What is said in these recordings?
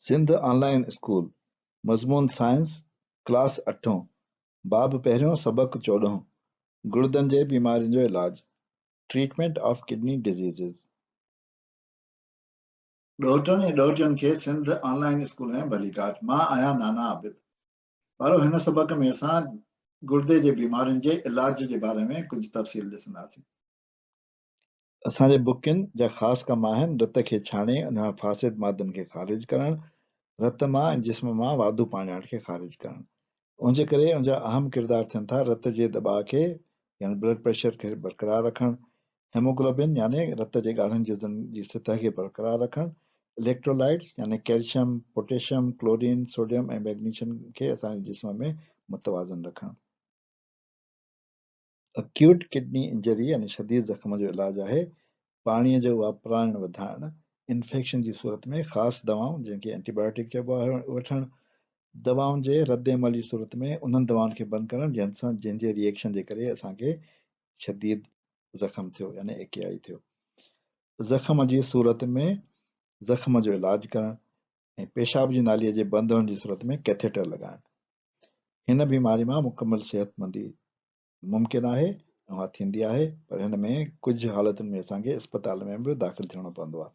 سنڌ آن line school, مضمون science, class اٺون، باب پهريون سبق چوڏهون، گڙدن جي بيمارين جو علاج، Treatment of Kidney Diseases. ڏوهٽن ۽ ڏوهٽين کي سنڌ آن لائين اسڪول ۾ ڀليڪار. مان آهيان نانا عابد. ٻارو هن سبق ۾ اسان گڙدي جي بيمارين جي علاج جي باري ۾ ڪجهه تفصيل ڏسنداسين. اسان جي بڪين جا خاص ڪم آهن رت کي ڇاڻي ان مان فاسد مادن کي خارج ڪرڻ، رت مان ۽ جسم مان واڌو پاڻياٺ کي خارج ڪرڻ. ان جي ڪري ان جا اهم ڪردار ٿين ٿا رت جي دٻاء کي يعني بلڊ پريشر کي برقرار رکڻ، هيموگلوبن يعني رت جي ڳاڙهن جزن جي سطح کي برقرار رکڻ، اليڪٽرولائٽس يعني calcium, potassium, chlorine, sodium ۽ magnesium کي اسان جي جسم ۾ متوازن رکڻ. اڪيوٽ ڪڊني انجري يعني شديد زخم جو علاج آهي پاڻي جو واپرائڻ وڌائڻ، انفيڪشن جي صورت ۾ خاص دوائون جنهن کي اينٽي بايوٽڪ چئبو آهي وٺڻ، دوائن جي رد عمل جي صورت ۾ انهن دوائن کي بند ڪرڻ جنهن سان جنهن جي ري ايڪشن جي ڪري اسان کي شديد زخم ٿيو يعني اي ڪي آئي ٿيو، زخم جي صورت ۾ زخم جو علاج ڪرڻ ۽ پيشاب جي نالي جي بند هئڻ جي صورت ۾ ڪيٿيٽر لڳائڻ. هن بيماري مان مڪمل صحتمندي ممڪن آهي ۽ اها ٿيندي آهي پر هن ۾ ڪجهه حالتن ۾ اسان کي اسپتال ۾ به داخل ٿيڻو پوندو آهي.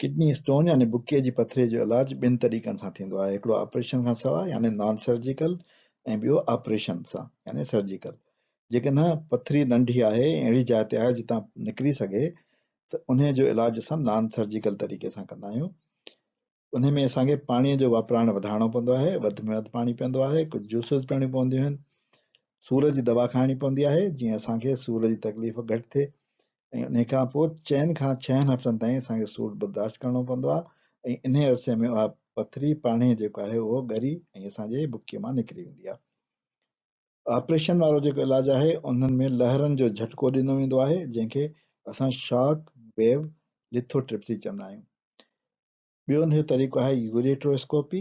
ڪڊني اسٽون يعني بڪي جي پٿري جو علاج ٻن طريقن سان ٿيندو آهي هڪڙو آپريشن کان سواء يعني نان سرجيڪل ۽ ٻيو آپريشن سان يعني سرجيڪل. جيڪڏهن پٿري ننڍي آهي ۽ اهڙي جاء تي آهي جتان نڪري سگهي ته انهي جو علاج اسان نان سرجيڪل طريقي سان ڪندا آهيون. انهي ۾ اسان کي پاڻي جو واپرائڻ وڌائڻو پوندو آهي، وڌ ۾ وڌ پاڻي پيئندو آهي، ڪجهه جوسز پيئڻيون پونديون آهن، سور جي دوا کائڻي پوندي آهي جيئن اسان کي سور جي تڪليف گهٽ ٿئي ۽ انهي کان پوء چئن کان ڇهن هفتن تائين اسان کي سور برداشت ڪرڻو پوندو آهي ۽ انهي عرصي ۾ اها پٿري پاڻي جيڪو آهي اهو ڳري ۽ اسان جي بڪي مان نڪري ويندي آهي. آپريشن وارو جيڪو علاج آهي انهن ۾ لهرن جو جهٽڪو ڏنو ويندو آهي جنهن کي اسان شاڪ ويو لٿوٽرپسي چوندا آهيون. ٻيو ان جو طريقو آهي يوريٽروسڪوپي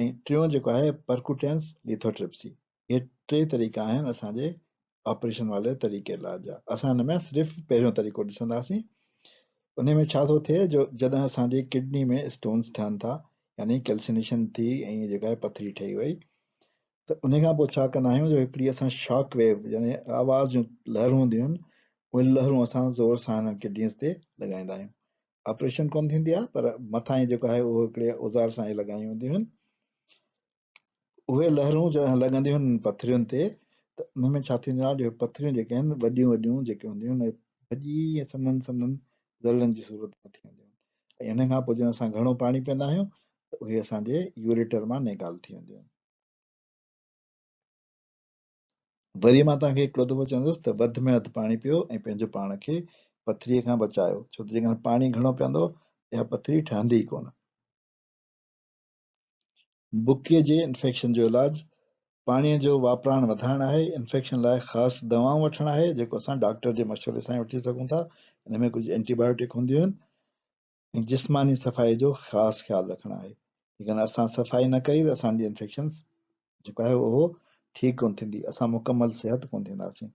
۽ ٽيون جيڪو آهي پرڪوٽينس لٿوٽرپسي. اهي ٽي طريقا آهن اسان جي آپريشن واري طريقي علاج جا. اسان هن ۾ صرف پهريون طريقو ڏسنداسين. انهي ۾ ڇا ٿو ٿئي جو جڏهن اسان جي ڪڊني ۾ اسٽونز ٺهن ٿا يعني ڪيلسينيشن ٿي ۽ جيڪا آهي پٿري ٺهي وئي ته انهي کان پوء ڇا ڪندا آهيون جو هڪڙي اسان شاڪ ويو يعني آواز جون لهرون هونديون آهن اهي لهرون اسان زور سان هنن ڪڊنيز تي لڳائيندا آهيون آپريشن ڪونه ٿيندي آهي پر مٿان ئي جيڪو آهي اهو هڪڙي اوزار سان ئي لڳايون وينديون آهن اهي لهرون جڏهن لڳنديون آهن پٿرين تي ته ان ۾ ڇا ٿيندو آهي جو پٿريون جيڪي آهن وڏيون وڏيون جيڪي هونديون آهن ڀڄي ۽ سنهن سنهن ذرڙن جي صورت ۾ ٿي وينديون آهن ۽ ان کان پوء جڏهن اسان گهڻو پاڻي پيئندا آهيون ته اهي اسان جي يوريٽر مان نيڪال ٿي وينديون آهن. وري مان توهان کي هڪڙو دفعو چوندس ته وڌ ۾ وڌ پاڻي پيئو ۽ پنهنجو پاڻ کي پٿريء کان بچايو ڇو ته جيڪڏهن پاڻي گهڻو پيئندو ته اها پٿري ٺهندي ئي ڪونه. بڪيء جي انفيڪشن جو علاج پاڻيء جو واپرائڻ وڌائڻ آهي، انفيڪشن لاء خاص دوائون وٺڻ آهي جيڪو اسان ڊاڪٽر جي مشوري سان ئي وٺي سگهون ٿا، ان ۾ ڪجهه اينٽي بايوٽڪ هونديون آهن. ۽ جسماني صفائي جو خاص خيال رکڻ آهي. جيڪڏهن اسان صفائي نه ڪئي ته اسان جي انفيڪشنز جيڪو آهي اهو ٺيڪ ڪونه ٿيندي، اسان مڪمل صحت ڪونه ٿينداسين.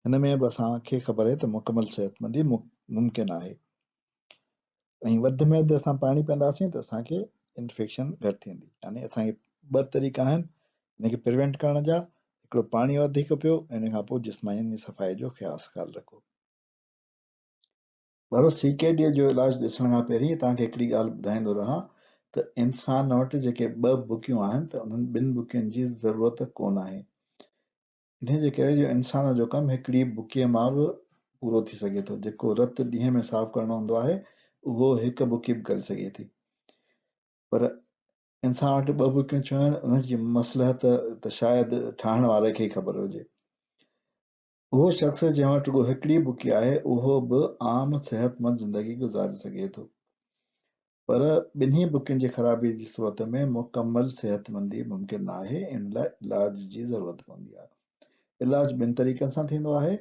هن ۾ به اسان کي خبر آهي ته مڪمل صحتمندي ممڪن آهي ۽ وڌ ۾ وڌ اسان پاڻي پيئنداسين ته اسان کي انفيڪشن گهٽ ٿيندي. يعني اسان کي ٻه طريقا آهن ان کي پريونٽ ڪرڻ جا، هڪڙو پاڻي وڌيڪ پيو ۽ ان کان پوء جسماني صفائي جو خاص خيال رکو. ٻارو سي ڪي ڊي جو علاج ڏسڻ کان پهرين توهان کي هڪڙي ڳالهه ٻڌائيندو رهان ته انسان وٽ جيڪي ٻه بڪيون آهن ته انهن ٻن بڪين جي ضرورت ڪونه آهي. انهي جي ڪري جو انسان جو ڪم هڪڙي بڪيء مان به پورو ٿي سگهي ٿو. جيڪو رت ڏينهن ۾ صاف ڪرڻو هوندو آهي اهو هڪ بڪي به ڪري سگهي ٿي. پر انسان وٽ ٻه بڪيون ڇو آهن ان جي مصلحت ته شايد ٺاهڻ واري کي ئي خبر هجي. اهو شخص جنهن وٽ رڳو هڪڙي بڪي آهي، اهو به عام صحتمند زندگي گذاري سگهي ٿو. پر ٻنهي بڪين جي خرابي جي صورت ۾ مڪمل صحتمندي ممڪن ناهي ۽ ان لاء علاج جي ضرورت پوندي آهي. علاج ٻن طريقن سان ٿيندو آهي،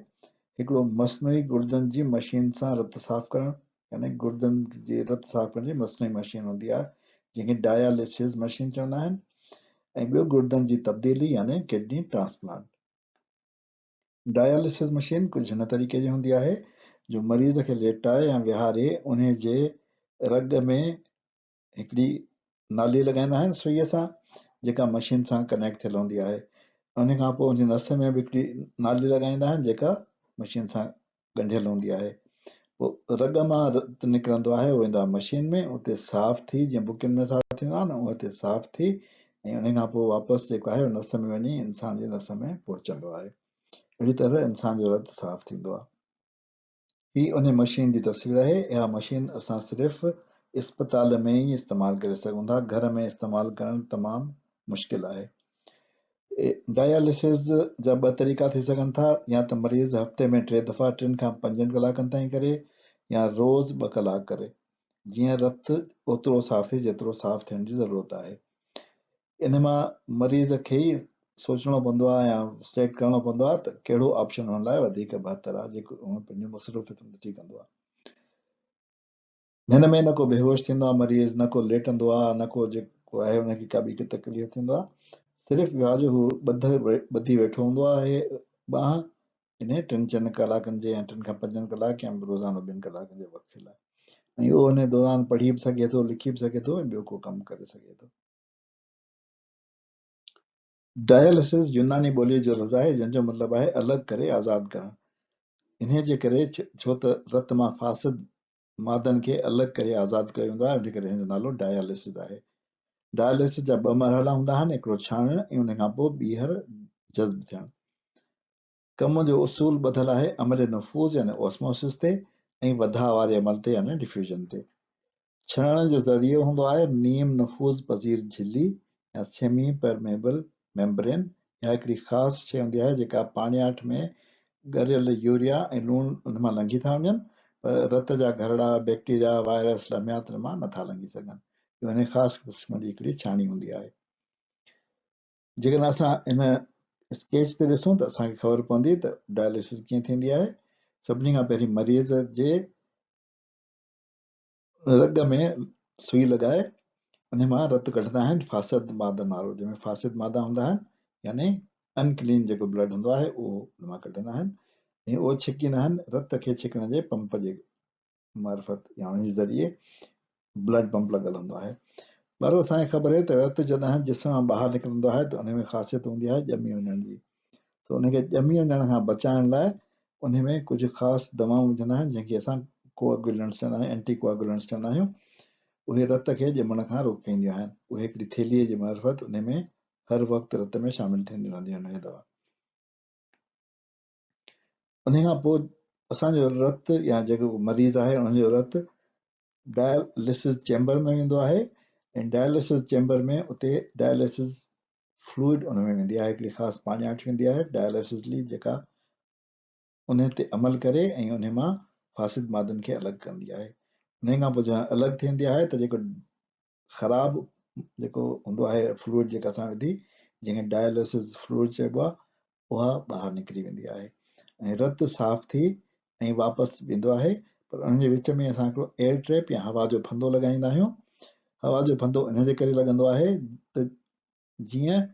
هڪڙو مصنوعي گڙدن جي مشين سان رت صاف ڪرڻ يعني گڙدن جي رت صاف ڪرڻ جي مصنوعي مشين هوندي آهي، جنهن کي ڊاياليسز مشين چوندا آهن ۽ ٻيو گڙدن جي تبديلي يعني ڪڊني ٽرانسپلانٽ. ڊائلسز مشين ڪجهه هن طريقي جي هوندي آهي جو مريض کي ليٽائي يا ويهاري انهي جي رڳ ۾ هڪڙي نالي لڳائيندا آهن سئيء سان جيڪا مشين سان ڪنيڪٽ ٿيل هوندي آهي. ان کان پوء ان جي نس ۾ به هڪڙي نالي لڳائيندا آهن جيڪا مشين سان ڳنڍيل هوندي آهي. پوء رڳ مان رت نڪرندو آهي اهو ايندو آهي مشين ۾ اتي صاف ٿي جيئن بڪين ۾ صاف ٿيندو آهي نه اهو اتي صاف ٿي ۽ ان کان پوء واپس جيڪو آهي نس ۾ وڃي انسان جي نس ۾ پهچندو آهي. اهڙي طرح انسان جو رت صاف ٿيندو آهي. هي انهي مشين جي تصوير آهي. اها مشين اسان صرف اسپتال ۾ ئي استعمال ڪري سگهون ٿا، گهر ۾ استعمال ڪرڻ تمام مشڪل آهي. ڊائليسز جا ٻه طريقا ٿي سگهن ٿا، يا ته مريض هفتي ۾ ٽي دفعا ٽن کان پنجن ڪلاڪن تائين ڪري يا روز ٻه ڪلاڪ ڪري، جيئن رت اوترو صاف ٿئي جيترو صاف ٿيڻ جي ضرورت آهي. ان مان مريض کي ئي سوچڻو پوندو آهي يا سليڪٽ ڪرڻو پوندو آهي ته ڪهڙو آپشن هن لاء وڌيڪ بهتر آهي جيڪو هو پنهنجون مصروفيتون ڏسي ڪندو آهي. هن ۾ نه ڪو بيهوش ٿيندو آهي مريض، نه ڪو ليٽندو آهي، نه ڪو جيڪو آهي ان کي ڪا ٻي تڪليف ٿيندو آهي. صرف اهو آهي جو هو ٻڌي ويٺو هوندو آهي ٻانهن انهي ٽن چئن ڪلاڪن جي يا ٽن کان پنجن ڪلاڪ يا روزانو ٻن ڪلاڪن جي وقفي لاء ۽ اهو انهي دوران پڙهي به سگهي ٿو، لکي به سگهي ٿو ۽ ٻيو ڪو ڪم ڪري سگهي ٿو. ڊائلسز يوناني ٻوليء جو لفظ آهي جنهن جو مطلب آهي الڳ ڪري آزاد ڪرڻ. انهيء جي ڪري ڇو ته رت مان فاسد مادن کي الڳ ڪري آزاد ڪيو ويندو آهي ان ڪري هن جو نالو ڊائلسز آهي. ڊائلسز جا ٻه مرحلا هوندا آهن هڪڙو ڇاڻڻ ۽ ان کان پوء ٻيهر جذب ٿيڻ. ڪم جو اصول ٻڌل آهي عمل نفوذ يعني اوسموسس تي ۽ وڌاء واري عمل تي يعني ڊفيوزن تي. ڇڻڻ جو ذريعو هوندو آهي نيم نفوذ پذير جھلي يا سيمي پرميبل ميمبرين اها هڪڙي خاص شيء هوندي آهي جيڪا پاڻياٺ ۾ ڳريل يوريا ۽ لوڻ ان مان لنگهي ٿا وڃن پر رت جا گهرڙا، بيڪٽيريا، وائرس، لمحيات ان مان نٿا لنگهي سگهن. اهو انهي خاص قسم جي هڪڙي ڇاڻي هوندي آهي. جيڪڏهن اسان ان اسڪيچ تي ڏسون ته اسان کي خبر پوندي ته ڊائليسس ڪيئن ٿيندي آهي. سڀني کان پهرين مريض جي رڳ ۾ سئي لڳائي ان مان رت ڪڍندا آهن فاسد مادن وارو جنهن ۾ فاسد مادا هوندا آهن يعني ان ڪلين جيڪو بلڊ هوندو آهي اهو ان مان ڪڍندا آهن ۽ اهو ڇڪيندا آهن رت کي ڇڪڻ جي پمپ جي معرفت يا ان جي ذريعي بلڊ پمپ لڳل هوندو آهي. ٻارو اسان کي خبر آهي ته رت جڏهن جسم مان ٻاهر نڪرندو آهي ته ان ۾ خاصيت هوندي آهي ڄمي وڃڻ جي. سو ان کي ڄمي وڃڻ کان بچائڻ لاء ان ۾ ڪجهه خاص دوائون وجهندا آهن جنهن کي اسان ڪوآگولنٽس چوندا آهيون اينٽي ڪوآگولنٽس چوندا آهيون اهي رت کي ڄمڻ کان روڪينديون آهن. اهي هڪڙي ٿيلهي جي معرفت ان ۾ هر وقت رت ۾ شامل ٿينديون رهنديون آهن اهي دوا. انهي کان پوء اسان جو رت يا جيڪو مريض آهي ان جو رت ڊائلسز چيمبر ۾ ويندو آهي ۽ ڊائلسز چيمبر ۾ اتي ڊائلسز فلوئڊ ان ۾ ويندي آهي هڪڙي خاص پاڻياٺ ويندي آهي ڊائلسز لي جيڪا ان تي عمل ڪري ۽ ان مان فاسد مادن کي الڳ ڪندي آهي انهي کان پوء جڏهن الڳ ٿيندي آهي ته جيڪو خراب جيڪو هوندو آهي فلوئڊ جيڪا اسان وڌي جنهن کي ڊائلسز فلوئڊ چئبو آهي اها ٻاهر نڪري ويندي آهي ۽ رت صاف ٿي ۽ واپس ويندو آهي پر ان جي وچ ۾ اسان هڪڙو ايئر ٽريپ يا هوا جو ڦندو لڳائيندا آهيون هوا جو ڦندو ان جي ڪري لڳندو آهي ته جيئن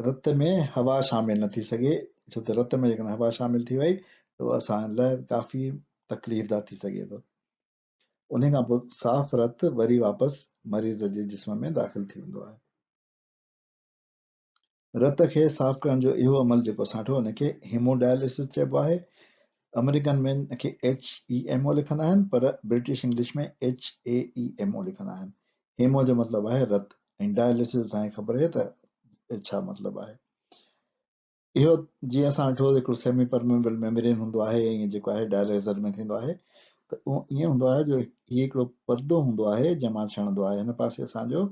رت ۾ هوا شامل نه ٿي سگهي ڇو ته رت ۾ جيڪڏهن هوا شامل ٿي وئي ته اسان لاء ڪافي تڪليف دار ٿي سگهي ٿو انهي کان پوء صاف رت وري واپس مريض جي جسم ۾ داخل ٿي ويندو آهي. رت کي صاف ڪرڻ جو اهو عمل جيڪو اسان ٺو ان کي هيموڊائلسس چئبو آهي. آمريڪن ۾ ان کي HEMO لکندا آهن پر برٽش انگلش ۾ HAEMO لکندا آهن. هيمو جو مطلب آهي رت ۽ ڊائلسس اسان کي خبر آهي ته ڇا مطلب آهي. اهو جيئن اسان ڏٺو هڪڙو سيمي پرميبل ميمبرين هوندو آهي ۽ جيڪو آهي ڊائلائزر ۾ ٿيندو آهي ته اهو ائين هوندو آهي جو هي هڪڙو پردو هوندو آهي جنهن مان ڇڻندو آهي هن پاسي اسان جو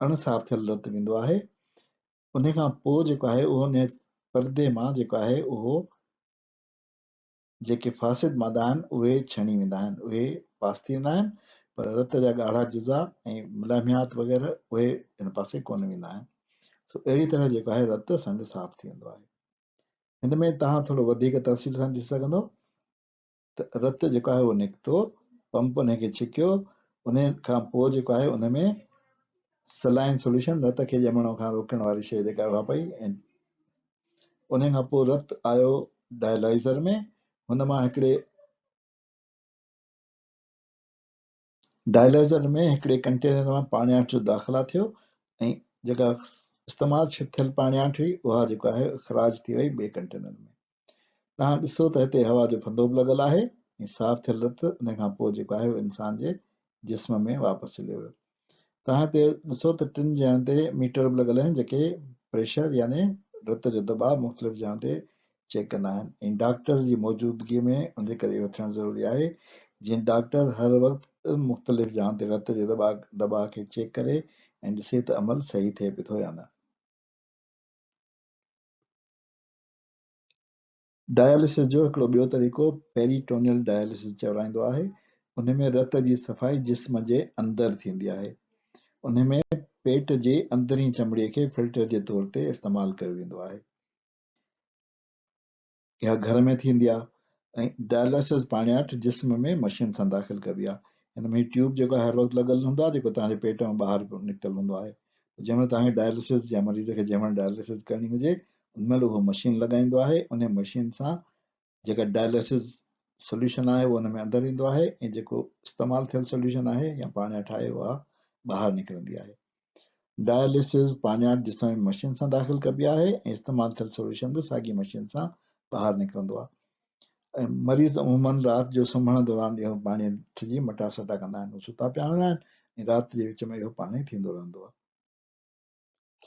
اڻ صاف ٿيل رت ويندو آهي ان کان پوء جيڪو آهي اهو ان پردي مان جيڪو آهي اهو جيڪي فاسد مادا آهن اهي ڇڻي ويندا آهن، اهي پاس ٿي ويندا آهن، پر رت جا ڳاڙها جزا ۽ ملاميات وغيره اهي هن پاسي ڪونه ويندا آهن. سو اهڙي طرح جيڪو آهي رت اسان جو صاف ٿي ويندو آهي. هن ۾ توهان ٿورو وڌيڪ تفصيل سان ڏسي سگهندو ته رت جيڪو آهي اهو نڪتو، پمپ ان کي ڇڪيو، ان کان پوء جيڪو آهي ان ۾ سلائن سوليوشن رت کي ڄمڻ کان روڪڻ واري شيء جيڪا اها پئي ۽ ان کان پوء رت آيو ڊائلائيزر ۾ هن مان هڪڙي ڊائلائزر ۾ هڪڙي ڪنٽينر مان پاڻياٺ جو داخلا ٿيو ۽ جيڪا استعمال ٿيل پاڻياٺ هئي اها جيڪو آهي اخراج ٿي وئي ٻئي ڪنٽينر ۾. توهان ڏسو ته هتي هوا جو ڦندو به لڳل آهي ۽ صاف ٿيل رت ان کان پوء جيڪو آهي انسان جي جسم ۾ واپس هليو ويو. توهان هتي ڏسو ته ٽن جاين تي ميٽر به لڳل آهن جيڪي پريشر يعني رت جو دٻاء مختلف جاين تي چيڪ ڪندا آهن ۽ ڊاڪٽر جي موجودگي ۾ ان جي ڪري اهو ٿيڻ ضروري آهي جيئن ڊاڪٽر هر وقت مختلف جاين تي رت جي دٻاء کي چيڪ ڪري ۽ ڏسي ته عمل صحيح ٿئي پيو ٿو يا نه. ڊائلسس جو هڪڙو ٻيو طريقو پيريٽونيل ڊائلسس چورائيندو آهي. ان ۾ رت جي صفائي جسم جي اندر ٿيندي آهي. ان ۾ پيٽ جي اندرين چمڙي کي فلٽر جي طور تي استعمال ڪيو ويندو آهي. اها گهر ۾ ٿيندي آهي ۽ ڊائلسس پاڻياٺ جسم ۾ مشين سان داخل ڪبي آهي. هن ۾ هي ٽيوب جيڪو آهي هر وقت لڳل هوندو آهي جيڪو توهان جي پيٽ مان ٻاهر نڪتل هوندو آهي. جنهن مهل توهان کي ڊائلسس يا مريض کي جنهن مهل ڊائلسس ڪرڻي هجي ان مهل اهو مشين لڳائيندو آهي ان مشين سان جيڪا ڊائلسس سوليوشن آهي اهو ان ۾ اندر ايندو آهي ۽ جيڪو استعمال ٿيل سوليوشن آهي يا پاڻياٺ آهي اها ٻاهر نڪرندي آهي ڊائلسس پاڻياٺ جسم ۾ مشين سان داخل ڪبي آهي ۽ استعمال ٿيل سوليوشن به ساڳي مشين سان ٻاهر نڪرندو آهي ۽ مريض عموماً رات جو سمهڻ دوران اهو پاڻي جي مٽاسٽا ڪندا آهن، هو ستا پيا هوندا آهن ۽ رات جي وچ ۾ اهو پاڻي ٿيندو رهندو آهي.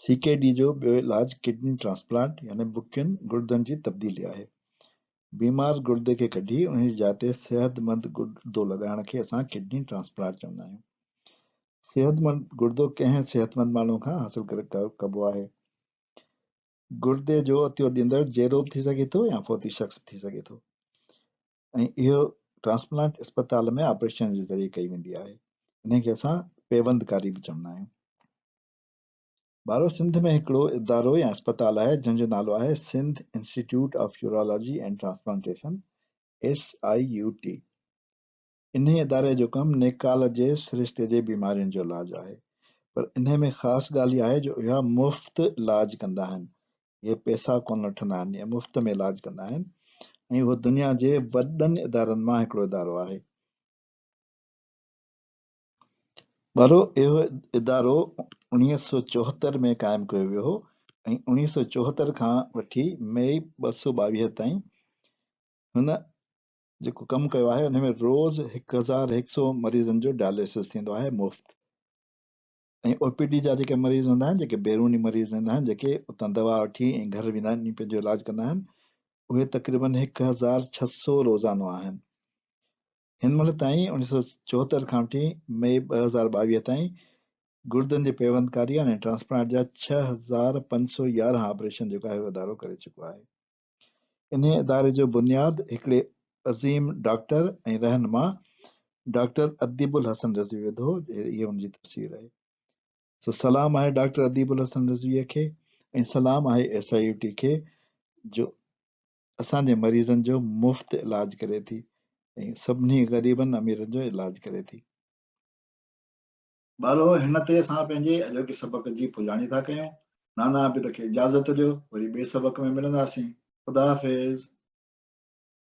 سي ڪي ڊي جو ٻيو علاج ڪڊني ٽرانسپلانٽ يعني بڪين گڙدن جي تبديلي آهي. بيمار گڙدي کي ڪڍي ان جي جاء تي صحتمند گڙدو لڳائڻ کي اسان ڪڊني ٽرانسپلانٽ چوندا آهيون. صحتمند گڙدو ڪنهن صحتمند ماڻهو کان حاصل ڪبو آهي. گردي جو عطيو ڏيندڙ جيئرو به ٿي سگهي ٿو يا فوتي شخص به ٿي سگهي ٿو ۽ اهو ٽرانسپلانٽ اسپتال ۾ آپريشن جي ذريعي ڪئي ويندي آهي. انهي کي اسان پيوندڪاري به چوندا آهيون. ٻارو سنڌ ۾ هڪڙو ادارو يا اسپتال آهي جنهن جو نالو آهي Sindh institute of urology and transplantation, SIUT. انهيء اداري جو ڪم نيڪال جي سرشتي جي بيمارين جو علاج آهي، پر انهيء ۾ خاص ڳالهه اها آهي جو اها مفت علاج ڪندا آهن، اهي پئسا ڪونه وٺندا آهن، اهي مفت ۾ علاج ڪندا آهن ۽ اهو دنيا جي وڏن ادارن مان هڪڙو ادارو آهي. ٻارو اهو ادارو 1974 ۾ قائم ڪيو ويو هو ۽ 1974 کان وٺي مئي 222 تائين هن جيڪو ڪم ڪيو آهي ان ۾ روز 1100 مريضن جو ڊائليسس ٿيندو آهي مفت ۽ او پي ڊي جا جيڪي مريض هوندا آهن جيڪي بيروني مريض هوندا آهن جيڪي اتان دوا وٺي ۽ گهر ويندا آهن پنهنجو علاج ڪندا آهن اهي تقريبن 1600 روزانو آهن هن مهل تائين 1974 کان وٺي مئي 2022 تائين گردن جي پيوندڪاري يعني ٽرانسپلانٽ جا 6511 آپريشن جيڪو آهي ادارو ڪري چڪو آهي انهيء اداري جو بنياد هڪڙي عظيم ڊاڪٽر ۽ رهنما ڊاڪٽر اديب الحسن رضوي وڌو، هيء ان جي تصوير آهي. سو سلام آهي ڊاڪٽر اديب الحسن رضويء کي ۽ سلام آهي ايس I U ٽي کي جو اسان جي مريضن جو مفت علاج ڪري ٿي ۽ سڀني غريبن اميرن جو علاج ڪري ٿي. ٻارو، هن تي اسان پنهنجي اڄوڪي سبق جي پڄاڻي ٿا ڪيون. نانا عابد کي اجازت ڏيو، وري ٻئي سبق ۾ ملنداسين. خدا حافظ.